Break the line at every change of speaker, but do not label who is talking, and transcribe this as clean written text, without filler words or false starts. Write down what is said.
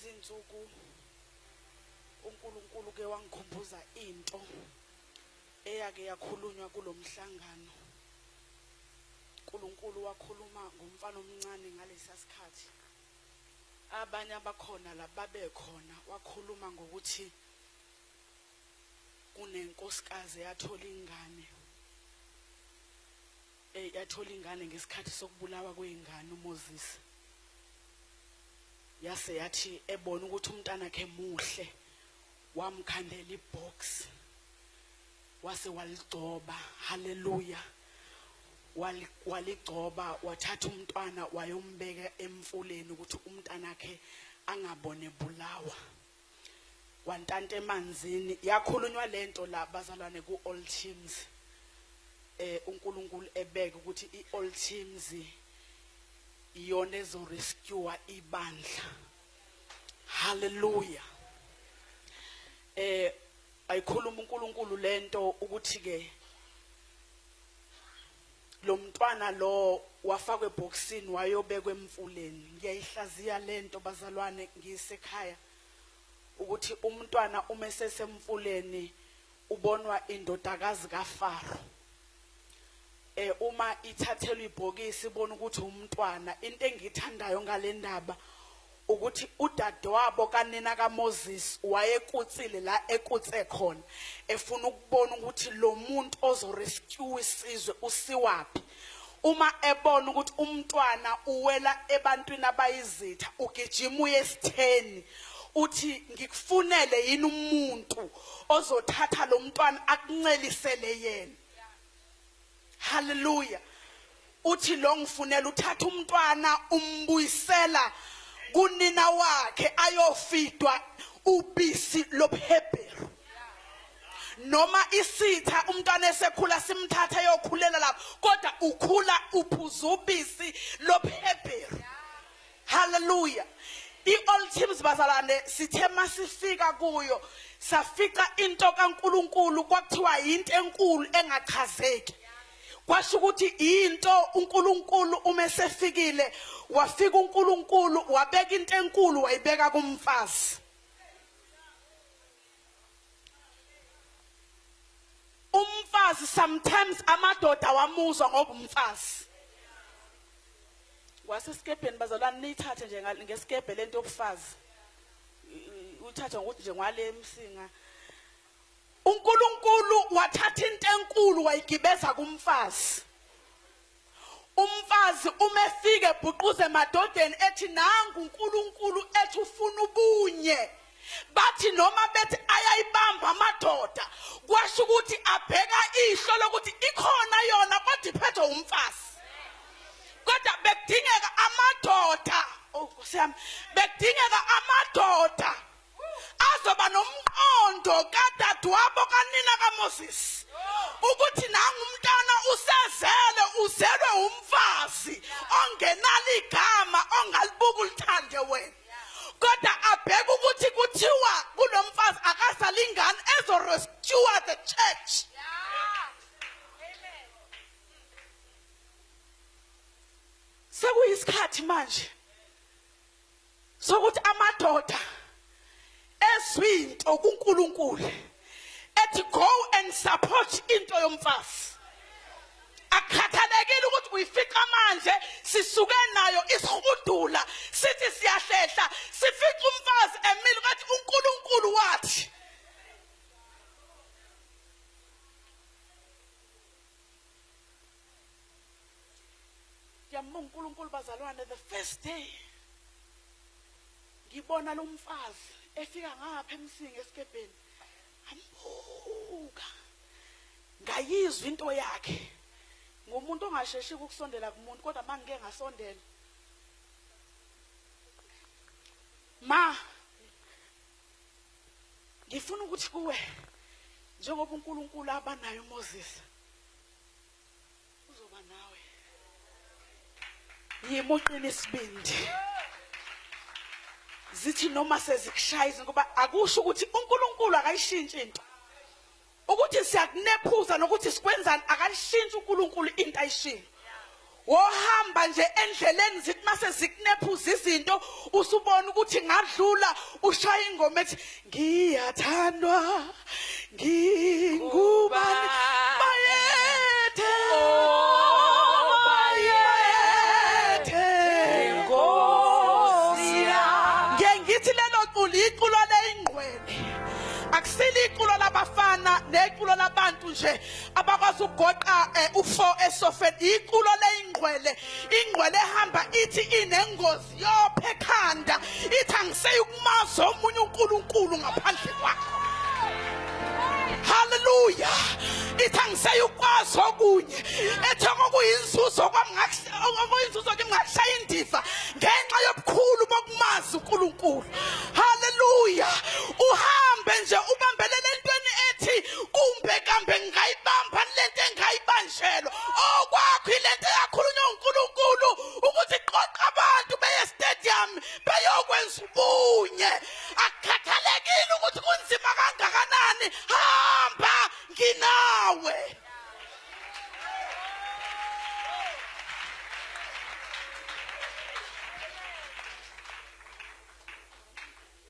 Kulezi insuku uNkulunkulu ke wangikhumbuza into eyake yakhulunywa kulomhlangano. uNkulunkulu wakhuluma ngomfana omncane ngalesa sikhathi. Abanye abakhona la babekhona wakhuluma ngokuthi kunenkosikazi eyathola ingane eh yathola ingane ngesikhathi sokubulawa kwezingane uMoses yase yathi ebona ukuthi umntanakhe muhle wamkhandela ibox wase waligcoba haleluya waligcoba wathatha umntwana wayombeka emfuleni ukuthi umntanakhe angabone bulawa wantanta emanzini yakhulunywa lento la bazalwane ku all teams eh uNkulunkulu ebeke ukuthi i all teams iyona ezo rescue ibandla haleluya eh ayikhuluma uNkulunkulu lento ukuthi ke lo mntwana lo wafakwa ebhokisini wayobekwa emfuleni ngiyayihlaziya lento bazalwane ngisekhaya ukuthi umntwana uma esesemfuleni ubonwa indodakazi kaFaro eh uma ithathelwa ibhokisi ibona ukuthi umntwana into engithandayo ngalendaba ukuthi udadewabo kanina kaMoses wayekutsile la ekutse khona efuna ukubona ukuthi lo muntu ozorescue isizwe usiwaphi uma ebona ukuthi umntwana uwela ebantwini abayizitha ugijima uye esitheni uthi ngikufunele yini umuntu ozothatha lo mntwana akuncelisele yena haleluya uthi lo ngifunela uthatha umntwana umbuyisela kunina wakhe ayofidwa ubisi lobuHebheru noma isitha umntwana esekhula simthatha ayokhulela lapho kodwa ukhula uphuza ubisi lobuHebheru Hallelujah. I-all teams bazalwane sithe masifika kuyo safica into kaNkuluNkulu kwakuthiwa yinto enkulu engachazeki. Kwasho ukuthi into uNkulunkulu uma esefikile wafika uNkulunkulu wabeka into enkulu wayibeka kumfazi. Umfazi sometimes amadoda wamuzwa ngoba umfazi. Wasesikebheni bazalwane niyithathe nje ngesikebhe lento yobufazi. Uyithathe ngokuthi nje ngwale emsinga. uNkulunkulu wathatha into enkulu wayigibeza kumfazi. Umfazi uma efika ebhuquza emadodeni ethi nangu uNkulunkulu ethi ufuna ubunye bathi noma bethi ayayibamba amadoda kwasho ukuthi abheka ihlo lokuthi ikhona yona kodwa iphethwe umfazi kodwa bekudingeka amadoda oh Nkosi yami bekudingeka amadoda azoba nomqondo kadadewabo kanina kaMoses ukuthi nangu umntana usezele uzelwe umfazi ongenalo igama ongalibuka ulithande wena kodwa abheke ukuthi kuthiwa kulo mfazi akasalingani ezorescue the church sekuyisikhathi manje sokuthi amadoda ezwinto kuNkulunkulu ethi go and support into yomfazi akukhathalekile ukuthi uyifica manje sisuke nayo isihudula sithi siyahlehla sifica umfazi emile kathi uNkulunkulu wathi Ngiyambonga uNkulunkulu bazalwane the first day ngibona lo mfazi efika ngapha emsinga esikebheni ambuka ngayizwa into yakhe ngumuntu ongasheshi ukusondela kumuntu kodwa mangike ngasondela ma ngifuna ukuthi kuwe njengoba uNkulunkulu abanayo uMoses uzoba nawe yima uqina isibindi zithi noma sezikushaya izinto ngoba akusho ukuthi uNkulunkulu akayishintshi into ukuthi siyakunephuza nokuthi sikwenzani akayishintshi uNkulunkulu into ayishilo Wohamba nje endleleni zithi mase zikunephuza izinto usubona ukuthi ngadlula ushaya ingoma ethi ngiyathandwa ngingubani bayethe
Oh,
bayethe
Nkosi yami.
Ngiye ngithi lelo culo iculo leyingqwele akusile iculo labafana neculo labantu nje abakwazi ukugoqa eh, u4 esofeni iculo leyingqwele ingqwele ehamba ithi inengozi yophe ekhanda ithi angiseyi ukumazi omunye uNkulunkulu ngaphandle kwakho haleluya ithi angiseyukwazi okunye ethi okuyinzuzo kwami okuyinzuzo kimi ngakushaya indiva ngenxa yobukhulu bokumazi uNkulunkulu haleluya uhambe nje ubambelele entweni ethi kumbe kambe ngingayibamba lento engayibanjelwa okwakho ilento